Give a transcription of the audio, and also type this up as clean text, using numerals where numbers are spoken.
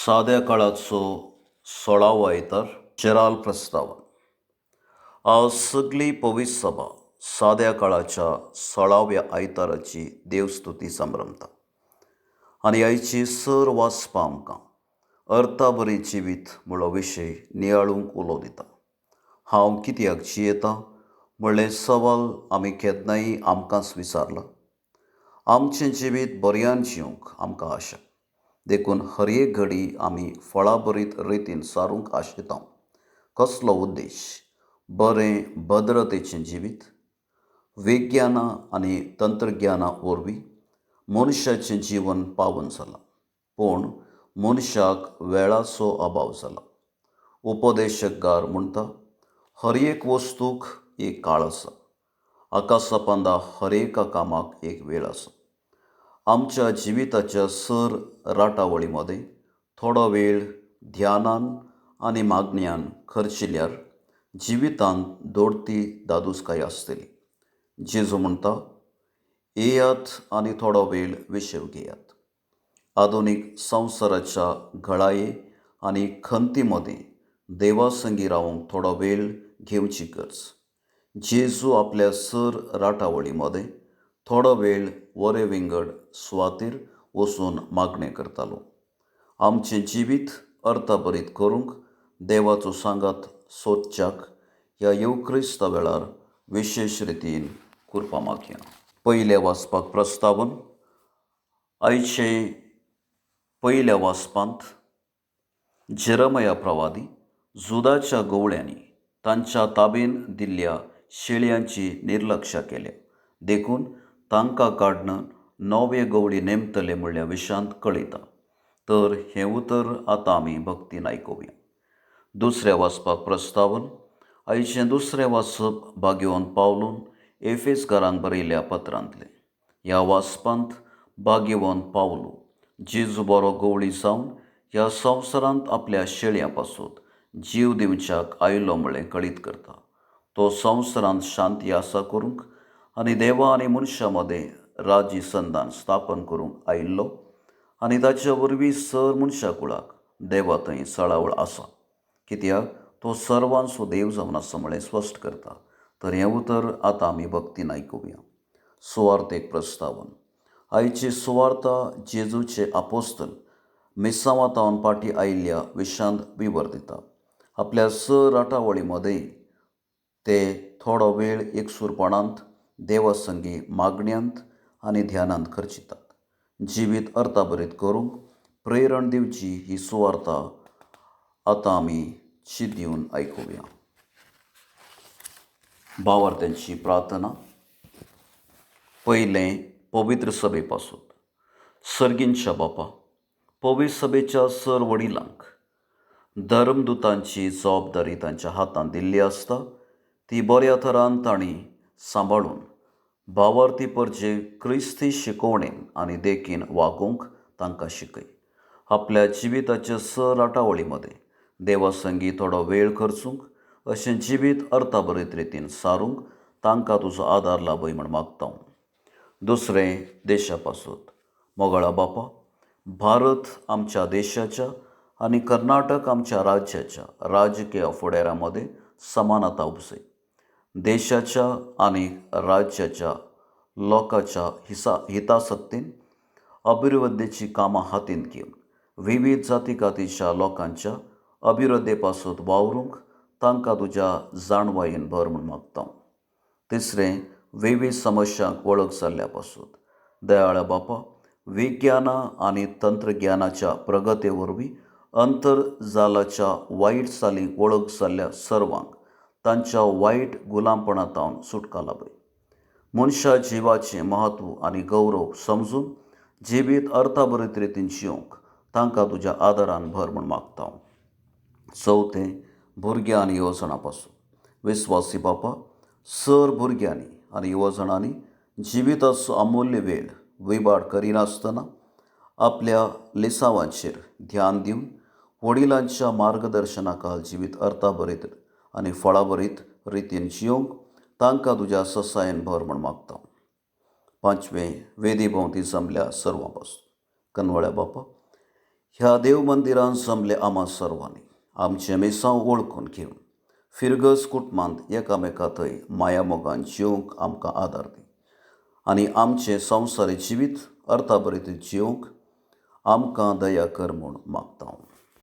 साद्या काळाचो सोळावो आयतार. जेराल प्रस्तावन. आज सगली पवित्र सभा साद्या काळाच्या सोळाव्या आयताराची देवस्तुती संभ्रमता आनी आयची सर वाचपा आमकां अर्थाबरी जिवीत म्हणलो विशय नियाळूंक उलो दिता. हांव कित्याक जियेतां म्हणलें सवाल आमी केन्नाय आमकांच विचारलां. आमचें जिवीत बऱ्यान जिवंक आमकां आशा, देखून हर एक घडी आमी फळाभरीत रितीन सारूंक आशेता. कसलो उद्देश? बरें भद्रतेचें जिवीत. विज्ञाना आनी तंत्रज्ञाना वरवीं मनशाचें जीवन पावन जालां, पूण मनशाक वेळाचो अभाव जाला. उपदेशकगार म्हणटा, हर एक वस्तूक एक काळ आसा, आकाशा पंदा हर एका कामाक एक वेळ आसा. आमच्या जिविताच्या सर राटावळी मदें थोडो वेळ ध्यानान आनी मागण्यान खर्चिल्यार जिवितांत दोडती दादूसकाय आसतली. जेजू म्हणटा, येयात आनी थोडो वेळ विशेव घेयात. आधुनीक संवसाराच्या घळाये आनी खंती मदें देवासंगी रावंक थोडो वेळ घेवची गरज. जेजू आपल्या सर राटावळी मदें थोडो वेळ वरे विंगड सुवातेर वचून मागणें करतालो. आमचें जिवीत अर्थभरीत करूंक देवाचो सांगात सोदच्याक ह्या येवक्रिस्ता वेळार विशेश रितीन कुरपा मागया. पयल्या वाचपाक प्रस्तावन. आयचे पयल्या वाचपांत जेरमया प्रवादी जुदाच्या गवळ्यांनी तांच्या ताबेन दिल्ल्या शेळयांची निर्लक्षा केल्या, देखून तांकां काडून नवे गवळी नेमतले म्हणल्या विशांत कळयता. तर हें उतर आतां आमी भक्तीन आयकुया. दुसऱ्या वाचपाक प्रस्तावन. आयचें दुसरें वाचप भाग्यवंत पावलून एफेसकारांक बरयल्या पत्रांतलें. ह्या वाचपांत भाग्यवंत पावलू जेजू बरो गवळी जावन ह्या संवसारांत आपल्या शेळयां पासून जीव दिवच्याक आयलो म्हळें कळीत करता. तो संवसारांत शांती आसा करूंक आनी देवा आनी मनशां मदें राज्य संदान स्थापन करूंक आयिल्लो आनी ताच्या वरवीं सर मनशा कुळाक देवा थंय सळावळ आसा, कित्याक तो सर्वांचो देव जावन आसा म्हळें स्पश्ट करता. तर हें उतर आतां आमी भक्तीन आयकुया. सुवार्थेक प्रस्तावन. आयची सुवार्ता जेजूचे आपोस्तल मिसांवातावन फाटीं आयिल्ल्या विशांत विवर दिता. आपल्या सर राटावळी मदें ते थोडो वेळ एकसूरपणांत देवासंगी मागण्यांत आनी ध्यानांत खर्चितात. जिवीत अर्थाभरीत करूंक प्रेरण दिवची ही सुवार्ता आतां आमी शीत दिवन आयकुया. भावार्थ्यांची प्रार्थना. पयलें पवित्र सभे पासून. सर्गींच्या बापा, पवित्र सभेच्या सर वडिलांक धर्मदुतांची जबाबदारी तांच्या हातांत दिल्ली आसता, ती बऱ्या थरान तांणी सांबाळून भावार्थी परजे क्रिस्ती शिकोवणेन आनी देखीन वागूंक तांकां शिकय. आपल्या जिविताच्या सर राटावळी मदें देवासंगी थोडो वेळ खर्चूंक अशें जिवीत अर्थाभरीत रितीन सारूंक तांकां तुजो आदार लाभय म्हण मागता. दुसरें देशा पासून. मोगाळा बापा, भारत आमच्या देशाच्या आनी कर्नाटक आमच्या राज्याच्या राजकीय फुडाऱ्यां मदें समानता उपजय. देशाच्या आनी राज्याच्या लोकांच्या हितासक्तीन अभिवृद्धीची कामां हातींत घेवन विविध जाती कातीच्या लोकांच्या अभिवृद्धे पासून वावरूंक तांकां तुज्या जाणवायेन भर म्हूण मागता. तिसरें विविध समस्यांक वळख जाल्ल्या पासून. दयाळा बापा, विज्ञाना आनी तंत्रज्ञानाच्या प्रगती वरवीं अंतरजालाच्या वायट चालींक वळख जाल्ल्या सर्वांक तांच्या वायट गुलामपणांत सुटका लाभय. मनशा जिवाचें म्हत्व आनी गौरव समजून जिवीत अर्थाभरीत रितीन जिवंक तांकां तुज्या आदारान भर म्हूण मागता. चवथें भुरग्यां आनी येवजणां पासून. विस्वासी बापा, सर भुरग्यांनी आनी युवजणांनी जिविताचो अमूल्य वेळ विबाड करिनासतना आपल्या लिसांवाचेर ध्यान दिवन वडिलांच्या मार्गदर्शनाखाल जिवीत अर्थाभरीत आनी फळाभरीत रितीन जिवंक तांकां तुज्या ससायेन भर म्हूण मागता. पांचवें वेदी भोंवती जमल्या सर्वां पासून. कनवळ्या बापा, ह्या देव मंदिरान जमले आमा सर्वांनी आमचें मिसांव वळखून घेवन फिरगज कुटुंबांत एकामेका थंय मायामोगान जिवंक आमकां आदार दी आनी आमचें संवसारी जिवीत अर्थाभरीत जिवंक आमकां दया कर म्हूण मागता.